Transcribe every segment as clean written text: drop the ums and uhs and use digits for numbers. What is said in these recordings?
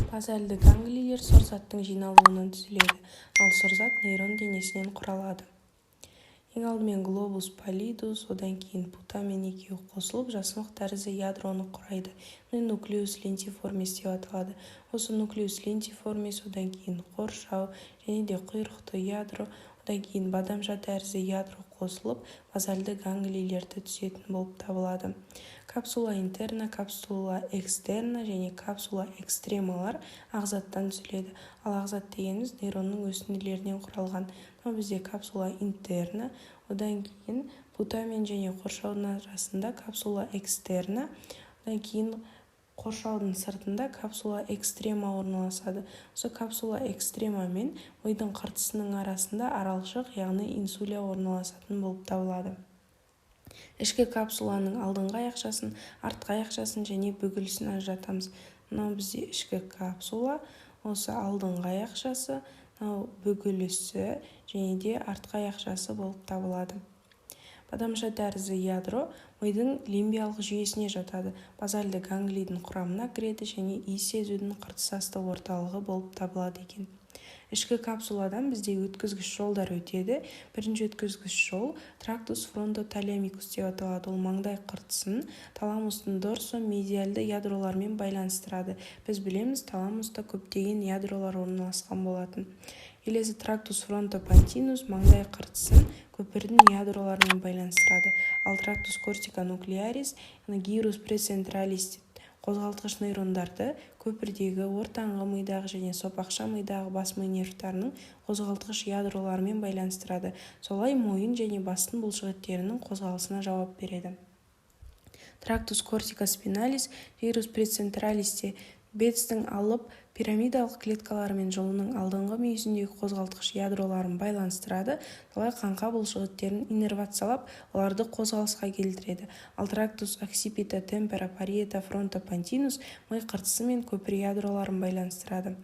Базальды ганглийлер сұр заттың жиналуынан түзіледі, ал сұр зат нейрон денесінен құралады. Ең алдымен глобус паллидус, одан кейін путамен екеуі қосылып, жасымық тәрізді ядроны құрайды, нуклеус лентиформис деп аталады. Осы нуклеус лентиформис, одан кейін қоршау және де құйрықты ядро, одан кейін бадамша тәрізді ядро қосылып, базальды ганглийлерді түзетін болып табылады. Капсула интерна, капсула экстерна және капсула экстремалар ақ заттан түзіледі. Ал ақ зат дегеніміз нейронның өсінділерінен құралған. Мынау бізде капсула интерна, одан кейін путамен және қоршаудың арасында капсула экстерна, одан кейін қоршаудың сыртында капсула экстрема орналасады. Осы капсула экстрема мен мидың қыртысының арасында аралшық, яғни инсуля орналасатын болып табылады. Ішкі капсуланың алдыңғы аяқшасын, артқы аяқшасын және бүгілісін ажыратамыз. Мынау бізде ішкі капсула, осы алдыңғы аяқшасы, мынау бүгілісі және де артқы аяқшасы болып табылады. Бадамша тәрізді ядро мидың лимбиялық жүйесіне жатады, базальды ганглийдің құрамына кіреді және иіс сезудің қыртыс асты орталығы болып табылады екен. Ішкі капсуладан бізде өткізгіш жолдар өтеді. Бірінші өткізгіш жол трактус фронтоталамикус деп аталады. Ол маңдай қыртысын таламустың дорсо-медиальды ядроларымен байланыстырады. Біз білеміз, таламуста көптеген ядролар орналасқан болатын. Келесі трактус фронтопонтинус маңдай қыртысын көпірдің ядроларымен байланыстырады. Ал трактус кортиконуклеарис, гирус прецентралис қозғалтқыш нейрондарды көпірдегі, ортаңғы мидағы және сопақша мидағы бас ми нервтарының қозғалтқыш ядроларымен байланыстырады. Солай мойын және бастың бұлшықеттерінің қозғалысына жауап береді. Трактус кортикоспиналис гирус прецентралисте Бетцтің алып пирамидалық клеткалары мен жұлынның алдыңғы мүйізіндегі қозғалтқыш ядроларын байланыстырады. Солай қаңқа бұлшықеттерін иннервациялап, оларды қозғалысқа келтіреді. Ал трактус оксипито темпора парието фронтопонтинус ми қыртысы мен көпір ядроларын байланыстырады.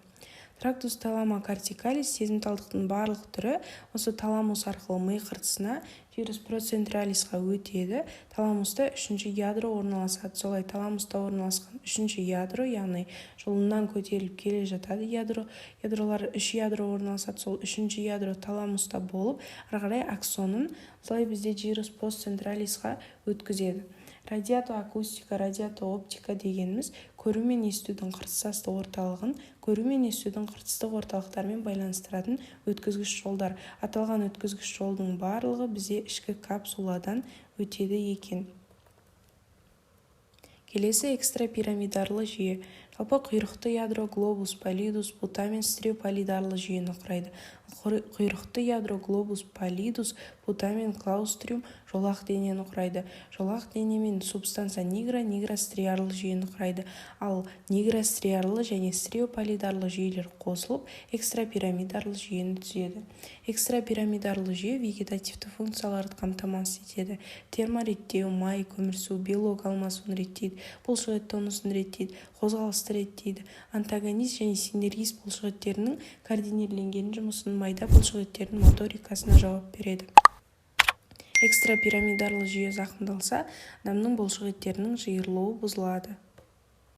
Трактус таламокортикалис сезімталдықтың барлық түрі осы таламус арқылы ми қыртысына, гирус процентралисқа өтеді. Таламуста үшінші ядро орналасады. Солай таламуста орналасқан үшінші ядро, яғни жұлыннан көтеріліп келе жатады ядро, ядролар, үш ядро орналасады. Сол үшінші ядро таламуста болып, ары қарай аксонын солай бізде гирус постцентралисқа өткізеді. Радиоакустика, радиооптика дегеніміз көру мен естудің қыртыс асты орталығын көру мен естудің қыртыстық орталықтарымен байланыстыратын өткізгіш жолдар. Аталған өткізгіш жолдың барлығы бізде ішкі капсуладан өтеді екен. Келесі экстрапирамидарлы жүйе. Жалпы, құйрықты ядро, глобус паллидус, путамен стриопаллидарлы жүйені құрайды. Құйрықты ядро, глобус паллидус, путамен, клаустриум жолақ денені құрайды. Жолақ дене мен субстанция нигра нигростриарлы жүйені құрайды. Ал нигростриарлы және стриопаллидарлы жүйелер қосылып, экстрапирамидарлы жүйені түзеді. Экстрапирамидарлы жүйе вегетативті функцияларды қамтамасыз етеді: термореттеу, май, көмірсу, белок алмасуын реттейді, бұлшықет тонусын реттейді, қозғалысты реттейді, антагонист және синергист бұлшықеттерінің координирленген жұмысын, майда бұлшықеттердің моторикасына жауап береді. Экстрапирамидарлы жүйе зақымдалса, адамның бұлшықеттерінің жиырылуы бұзылады.